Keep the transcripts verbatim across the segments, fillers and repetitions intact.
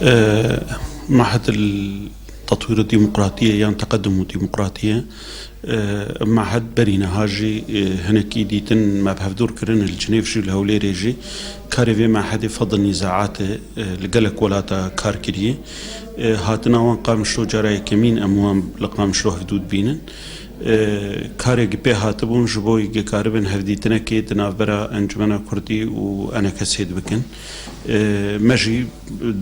Mahed el Tetwîr Demokratiyê yan Teqedum û Demokratiyê, e, mahed berî niha jî, e, hinekî dîtin me bi hevdûr kirin, li Cinêv jî, li Hewlêrê jî. Karê vê mahedê fedl nîzaatê, e, li gelek welata kar kiriye. E, hatina wan Qamişlo cara yekemîn em wan li Qamişlo hevdû dibînin. E, karê gi pê hatibûn ji bo gi karibin hevdîtinekê di navbera Encumena Kurdî û Enekesê dibikin. E, me jî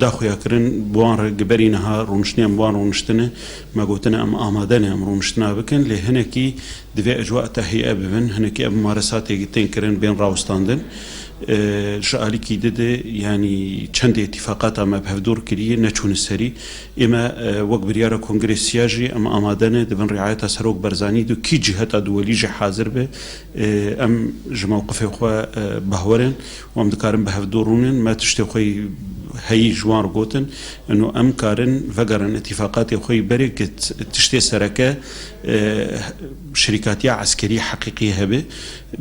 daxuya kirin, bi wan re gi berî niha rûniştine, em bi wan rûniştine, me gotine em amade ne em rûniştina bikin, lê hinekî divê ecwa tehîye bibin, hinekî ev mumaresatê tên kirin bên rawestandin. E, ji alîkî di de, yanî çendê îtîfaqata me bi hevdûr kiriye, neçûne serî. Ê me, e, wek biryara Kongrê Siya jî em amade ne, di bin riayeta Serok Barzanî de kî ciheta duwelî jî hazir be, e, em ji mewqifê xwe, e, bahwer in û em dikarin bi hevdûr rûnin. Me tiştê xwe heyî ji wan re gotin, ino em karin vegerin îtîfaqatê xwe yî berê ki t-, tiştê sereke, e, şirîkatiya eskerî heqîqî hebe.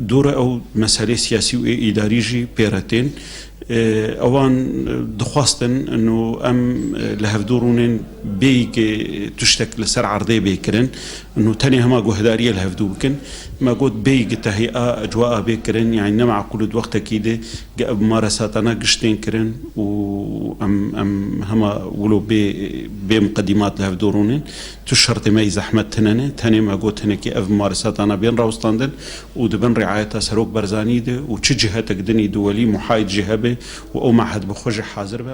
Dûre ew meselê siyasî û ê îdarî jî pê re tên. E, ewan, e, dixwastin, ino em, e, li hevdû rûnên bêyî ki tiştek li ser erdê bê kirin, ino tenê hema guhdariyê li hevdû bikin. Me got bêyî ki tehîa ecwaa bê kirin, yanî ne meqûl û di wextekî de ge ev mumaresatana giş tên kirin û em, em hema wilo bê, bê muqedîmat li hevdû rûnên. Tu şertê me yî zehmet tine ne, tenê me got hinekî ev mumaresatana bên rawestandin û di bin riayeta Serok Barzanî de û çi cihetek din î duwelî muhayid jî hebe û ew mahed bi xwe jî hazir be,